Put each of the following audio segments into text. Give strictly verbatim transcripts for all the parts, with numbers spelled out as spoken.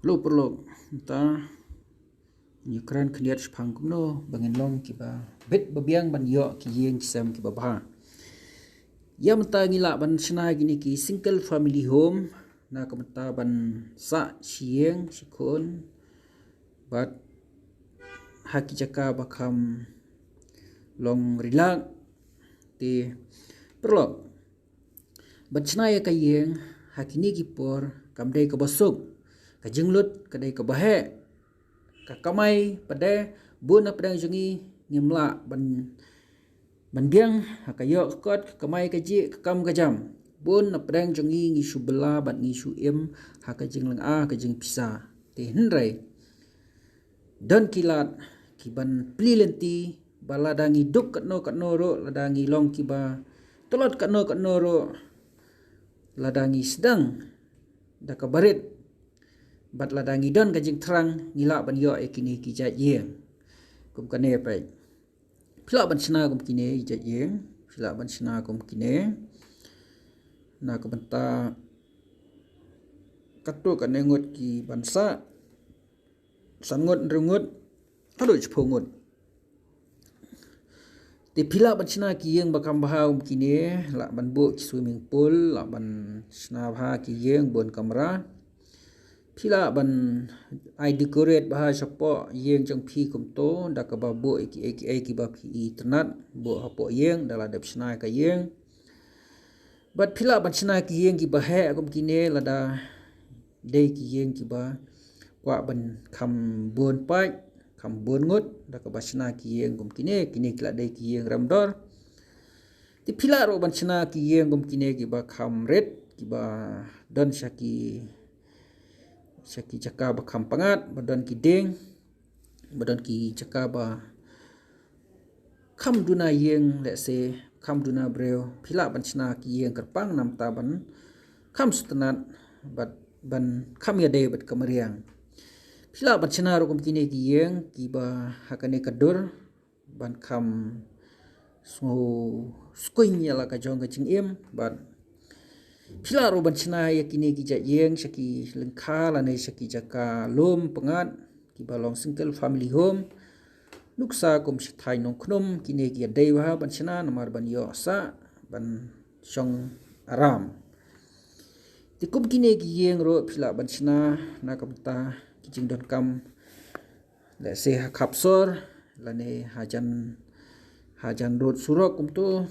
Hello paralok, mynta ngi kren khyndiat shaphang kumno ba ngin long kiba bit ba biang ban ïoh ki ïing ki sem kiba bha. Ïa mynta ngi lah ban shna kine ki single family home na ka bynta ban sah shi ïing shi khun bad ha ki jaka ba kham long rilak. Te paralok, ban shna ïa ka ïing ha kine ki por kam dei kaba suk. Ka jinglut ka dei kaba heh. Ka kamai pat de bun na pdeng jong ngi ngim lah ban ban biang ha ka ïoh ka kot, ka kamai kajih, ka kam ka jam. Bun na pdeng jong ngi ngi shu bylla bad ngi shu im ha ka jinglynga, ka jingpisa. Te hynrei don ki lad ki ban plie lynti ba lada ngi duk katno katno ruh, lada ngi long kiba tlot katno katno ruh, lada ngi sdang da kaba rit bad lada ngi don ka jingthrang, ngi lah ban ïoh ïa kine ki jait ïing. Kum kane pat, phi lah ban shna kum kine ki jait ïing, phi lah ban shna kum kine na ka bynta katto katne ngut ki ban sah, san ngut, hynriew ngut haduh shiphew ngut. Te phi lah ban shna ki ïing ba kham bha kum kine, lah ban buh ki swimming pool, lah ban shna bha ki ïing bun kamra. Phi lah ban ai decorate bha shapoh ïing jong phi kumto da kaba buh ïa kiei kiei kiba phi itynnad buh hapoh ïing da la dep shna ka ïing. Bad phi lah ban shna ki ïing kiba heh kum kine lada dei ki ïing kiba kwah ban kham bun paid, kham bun ngut da kaba shna ki ïing kum kine, kine ki lah dei ki ïing rem dor. Te phi lah ruh ban shna ki ïing kum kine kiba kham rit, kiba don sha ki sha ki jaka ba kham pyngngad, ba don ki dieng, ba don ki jaka ba kham duna ïing, lehse kham duna briew. Phi lah ban shna ki ïing kyrpang na ka bynta ban kham sngewtynnad bad ban kham ïadei bad ka mariang. Phi lah ban shna ruh kum kine ki ïing kiba ha kane ka dur ban kham sngew skuiñ ïa la ka jong ka jingim. Bad phi lah ruh ban shna ïa kine ki jait ïing sha ki lyngkha lane sha ki jaka lum pyngngad kiba long single family home. Nuksa kum sha thaiñ Nongkhnum, kine ki ïadei bha ban shna namar ban ïoh sah ban shong aram. Te kum kine ki ïing ruh phi lah ban shna na ka bynta ki jingdonkam, lehse ha khap sor lane hajan, hajan rud surok kumto.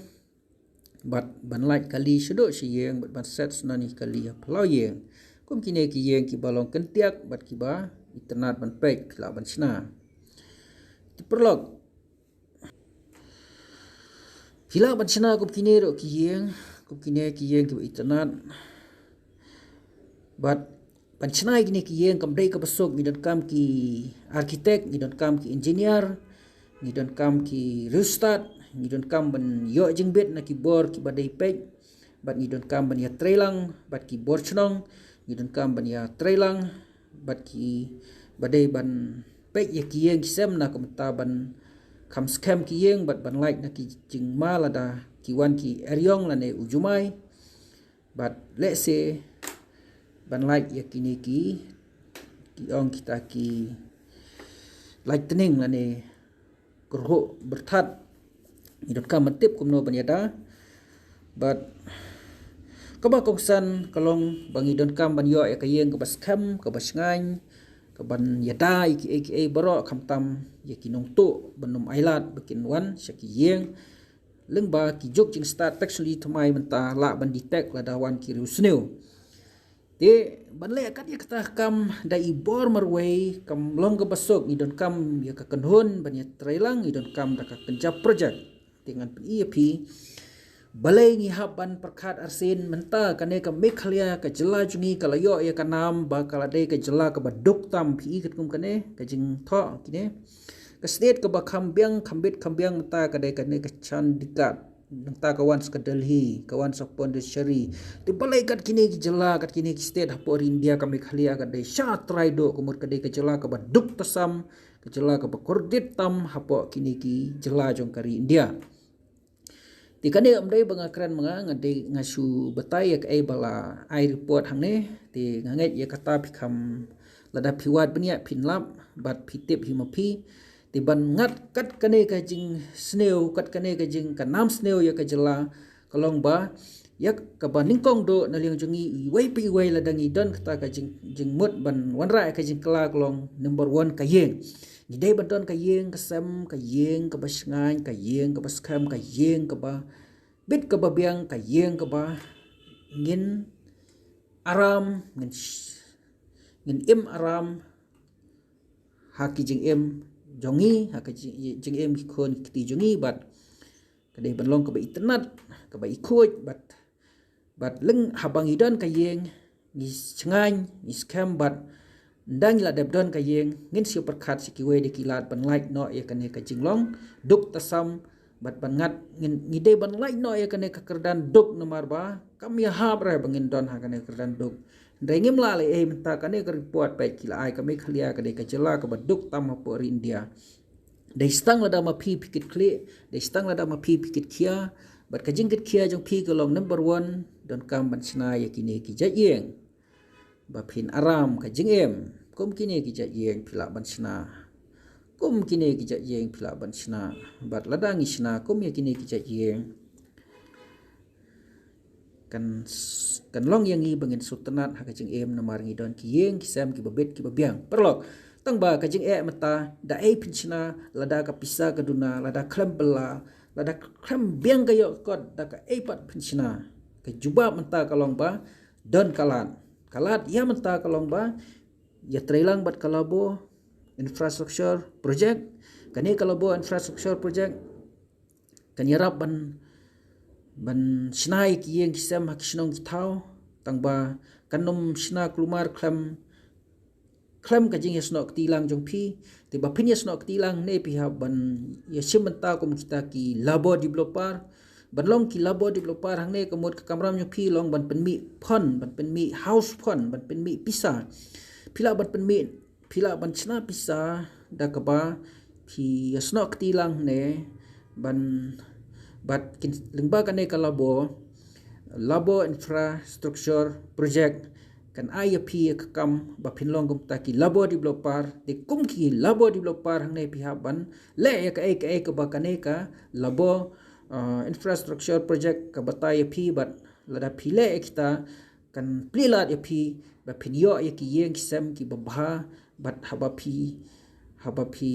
Bad ban lait kali shaduh sha ïing, bad ban set snan ïa kali ha phyllaw ïing. Kum kine ki ïing kiba long kyntiak bad kiba itynnad ban peit, phi lah ban shna. Te paralok, phi lah ban shna kum kine ruh ki ïing, kum kine ki ïing kiba itynnad. Bad ban shna ïa kine ki ïing kam dei kaba suk, ngi donkam ki architect, ngi donkam ki engineer, ngi donkam ki riewstad, ngi donkam ban ïoh jingbit na ki bor kiba dei peit, bad ngi donkam ban ïatreilang bad ki bor shnong, ngi donkam ban ïatreilang bad kiba dei ban peit ïa ki ïing ki sem na ka bynta ban kham skhem ki ïing bad ban lait na ki jingma lada ki wan ki eriong lane u jumai. Bad lehse ban lait ïa kine ki, ki ong kita ki lait tning lane kyrhuh byrthat. Ngi donkam ban tip kumno ban ïada. Bad kaba kongsan ka long ba ngi donkam ban ïoh ïa ka ïing kaba skhem, kaba shngaiñ, kaban ïada ïa kiei kiei baroh, khamtam ïa ki nongtuh ban ym ailad ba kin wan sha ki ïing. Lyngba ki juk jingstad technology thymmai mynta lah ban detect lada wan ki riewsniew. Te ban leh kat ïa kata ka kam da i bor marwei kam long kaba suk. Ngi donkam ïa ka kynhun ban ïatreilang, ngi donkam da ka kynja project. Te ngan pyni ïa phi balei ngi hap ban pyrkhat arsien mynta. Kane ka Meghalaya, ka jylla jong ngi ka la ïoh ïa ka nam ba ka la dei ka jylla kaba duk tam. Phi i katkum kane ka jingthoh kine, ka state kaba kham biang, kham bit kham biang mynta ka dei kane ka Chandigarh. Nangta ka wan sa ka Delhi, ka wan sa Pondicherry. Te balei kat kine ki jylla, kat kine ki state hapoh ri India, ka Meghalaya ka dei sha trai duh, ka mut ka dei ka jylla kaba duk tasam, ka jylla kaba kordit tam hapoh kine ki jylla jong ka ri India. Te kane ym dei ba nga kren ma nga, nga dei nga shu batai ïa kaei ba la ai report hangne. Te nga ngeit ïa kata phi kham Lada phi wad bniah phin lap, bad phi tip hi ma phi. Te ban ngat kat kane ka jingsniew, kat kane ka jing ka nam sniew ïa ka jylla, ka long ba ïa kaba nyngkong duh na liang jong ngi iwei pa iwei lada ngi don kata ka jing, jingmut ban wanrah ïa ka jingkylla ka long number one ka ïing. Ngi dei ban don ka ïing ka sem, ka ïing kaba shngaiñ, ka ïing kaba skhem, ka ïing kaba bit kaba biang, ka ïing kaba ngin aram, ngin sh-, ngin im aram ha ki jingim jong ngi, ha ka jing, jingim ki khun ki kti jong ngi, bad ka dei ban long kaba itynnad, kaba ikhuid, bad, bad leng haba ngi don ka ïing, ngi shngaiñ, ngi skhem, bad ynda ngi la dep don ka ïing, ngin shu pyrkhat sha kiwei de ki lad ban lait noh ïa kane ka jinglong duk tasam, bad ban ngat ngin, ngi dei ban lait noh ïa kane ka kyrdan duk namar ba kam ïahap re ba ngin don ha kane ka kyrdan duk. Hynrei ngim lah leh ei mynta kane ka report peit ki la ai ka Meghalaya ka dei ka jylla kaba duk tam hapoh ri India. Dei stang lada ma phi phi kit khlieh, dei stang lada ma phi phi kit khia, bad ka jingkit khia jong phi ka long number one, donkam ban shna ïa kine ki jait ïing ba phin aram ka jingim. Kum kine ki jait ïing phi lah ban shna. Kum kine ki jait ïing phi lah ban shna. Bad lada ngi shna kum ïa kine ki jait ïing, kan s-, kan long ïa ngi ba ngin sngewtynnad ha ka jingim namar ngi don ki ïing ki sem kiba bit kiba biang. Paralok, tang ba ka jingeh mynta da ei phin shna, lada ka pisa ka duna, lada khlem bylla, lada khlem biang ka ïoh kot, da kaei pat phin shna. Ka jubab mynta ka long ba don ka lad. Ka lad ïa mynta ka long ba ïatreilang bad ka Labo Infrastructure Project. Kane ka Labo Infrastructure Project kan ïarap ban, ban shna ïa ki ïing ki sem ha ki shnong ki thaw. Tang ba kan ym shna kulmar khlem, khlem ka jingïasnoh kti lang jong phi. Te ba phin ïasnoh kti lang ne phi hap ban ïashim bynta kum kita ki Labo developer. Ban long ki Labo developer hangne ka mut ka kamram jong phi long ban pynmih fund, ban pynmih house fund, ban pynmih pisa. Phi lah ban pynmih, phi lah ban shna pisa da kaba phi ïasnoh kti lang ne ban, bad kin, lyngba kane ka Labo, Labo Infrastructure Project kan ai ïa phi ïa ka kam ba phin long kum kita ki Labo developer. Te kum ki Labo developer hangne phi hap ban leh ïa kaei kaei kaba kane ka Labo, uh, Infrastructure Project ka batai ïa phi, bad lada phi leh ïa kita kan plie lad ïa phi ba phin ïoh ïa ki ïing ki sem kiba bha. Bad haba phi, haba phi,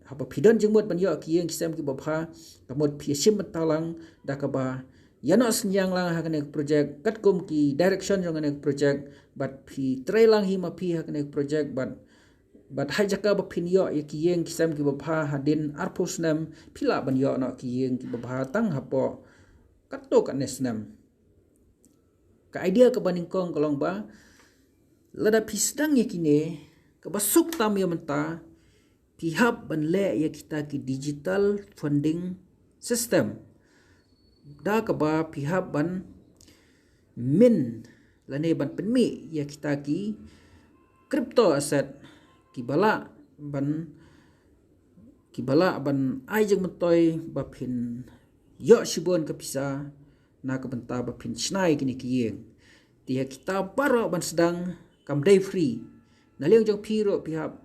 haba phi don jingmut ban ïoh ki ïing ki sem kiba bha, ka mut phi ïashim bynta lang da kaba ïanoh synñiang lang ha kane ka project katkum ki direction jong kane ka project. Bad phi trei lang hi ma phi ha kane ka project, bad, bad ha jaka ba phin ïoh ïa ki ïing ki sem kiba bha hadien arphew snem, phi lah ban ïoh noh ki ïing kiba bha tang hapoh katto katne snem. Ka idea kaba nyngkong ka long ba lada phi sdang ïa kine, kaba suk tam ïa mynta, phi hap ban leh ïa kita ki digital funding system da kaba phi hap ban mint lane ban pynmih ïa kita ki crypto asset kiba lah ban, kiba lah ban ai jingmyntoi ba phin ïoh shibun ka pisa na ka bynta ba phin shna ïa kine ki ïing. Te ïa kita baroh ban sdang kam dei free. Na liang jong phi ruh phi hap,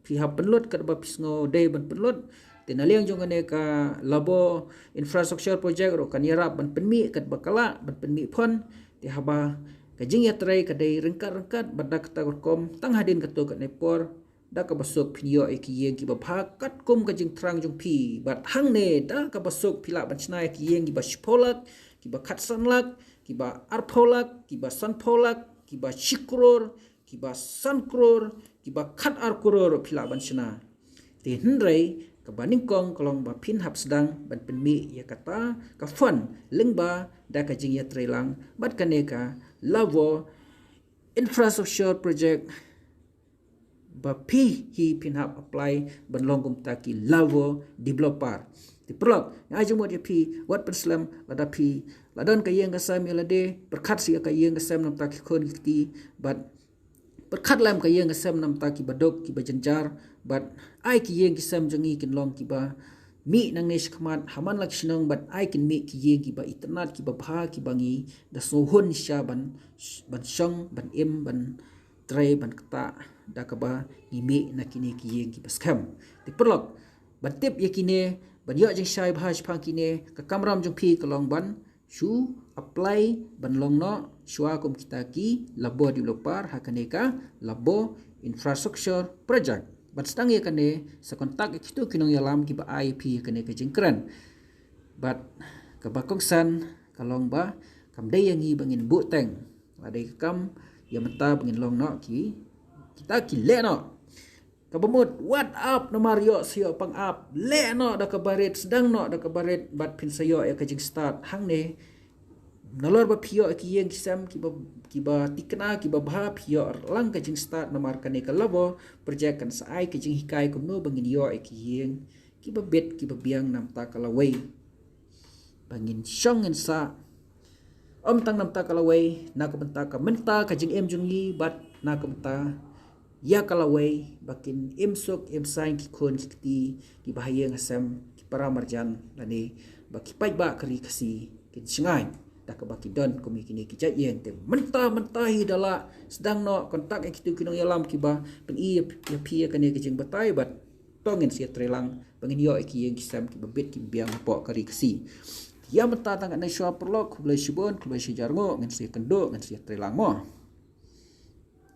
phi hap pynlut katba phi sngew dei ban pynlut. Te na liang jong kane ka Labo Infrastructure Project ruh kan ïarap ban pynmih katba ka lah ban pynmih fund. Te haba ka jingïatrei ka dei ryngkat ryngkat bad da kata ka rukom tang hadien katto katne por da kaba suk phin ïoh ïa ki ïing kiba bha katkum ka jingthrang jong phi. Bad hangne da kaba suk phi lah ban shna ïa ki ïing kiba shiphew lak, kiba khatsan lak, kiba arphew lak, kiba sanphew lak, kiba shi klur, kiba san klur, kiba khatar klur phi lah ban shna. Te hynrei kaba nyngkong ka long ba phin hap sdang ban pynmih ïa kata ka fund lyngba da ka jingïatreilang bad kane ka Labo Infrastructure Project. Ba phi hi phin hap apply ban long kumta ki Labo developer. Te paralok, nga ai jingmut ïa phi, wat pynslem, lada phi la don ka ïing ka sem ïa lade, pyrkhat sha ka ïing ka sem namta ki khun ki kti, bad pyrkhat lem ka ïing ka sem namta kiba duk kiba jynjar, bad ai ki ïing ki sem jong ngi kin long kiba mih nangne shakhmat ha man la ki shnong, bad ai kin mih ki ïing kiba itynnad kiba bha kiba ngi da sngewhun shisha ban, ban shong, ban im, ban trei ban ktah da kaba ngi mih na kine ki ïing kiba skhem. Te paralok, ban tip ïa kine, ban ïoh jingshai bha shaphang kine, ka kamram jong phi ka long ban shu apply ban long noh shuwa kum kita ki labo developer ha kane ka labo infrastructure project. Ban sdang ïa kane, sa contact ïa kito ki nongïalam kiba ai ïa phi ïa kane ka jingkren. Bad kaba kongsan ka long ba kam dei ïa ngi ba ngin buh teng, la dei ka kam ïa mynta ba ngin long noh ki, kita ki leh noh. Kaba mut, wat ap namar ïoh sa ïoh pang ap, leh noh da kaba rit, sdang noh da kaba rit, bad phin sa ïoh ïa ka jingstad hangne. Nalor ba phi ïoh ïa ki ïing ki sem kiba, kiba thikna, kiba bha, phi ïoh lang ka jingstad namar kane ka labo project kan sa ai ka jinghikai kumno ba ngin ïoh ïa ki ïing kiba bit kiba biang na bynta ka lawei. Ba ngin shong ngin sah, ym tang na bynta ka lawei, na ka bynta ka mynta ka jingim jong ngi, bad na ka bynta ïa ka lawei, ba kin im suk im saiñ ki khun ki kti, kiba ha ïing ha sem, ki para marjan lane ba ki paidbah ka ri Khasi kin shngaiñ da kaba ki don kum ïa kine ki jait ïing. Te mynta mynta hi da lah, sdang noh, contact ïa kito ki nongïalam kiba pyni ïa phi ïa kane ka jingbatai, bad to ngin sa ïatreilang ba ngin ïoh ïa ki ïing ki sem kiba bit kiba biang hapoh ka ri Khasi. Ïa mynta tang katne shuwa paralok, khublei shibun, khublei shihajar nguh, ngin sa ïakynduh, ngin sa ïatreilang mo.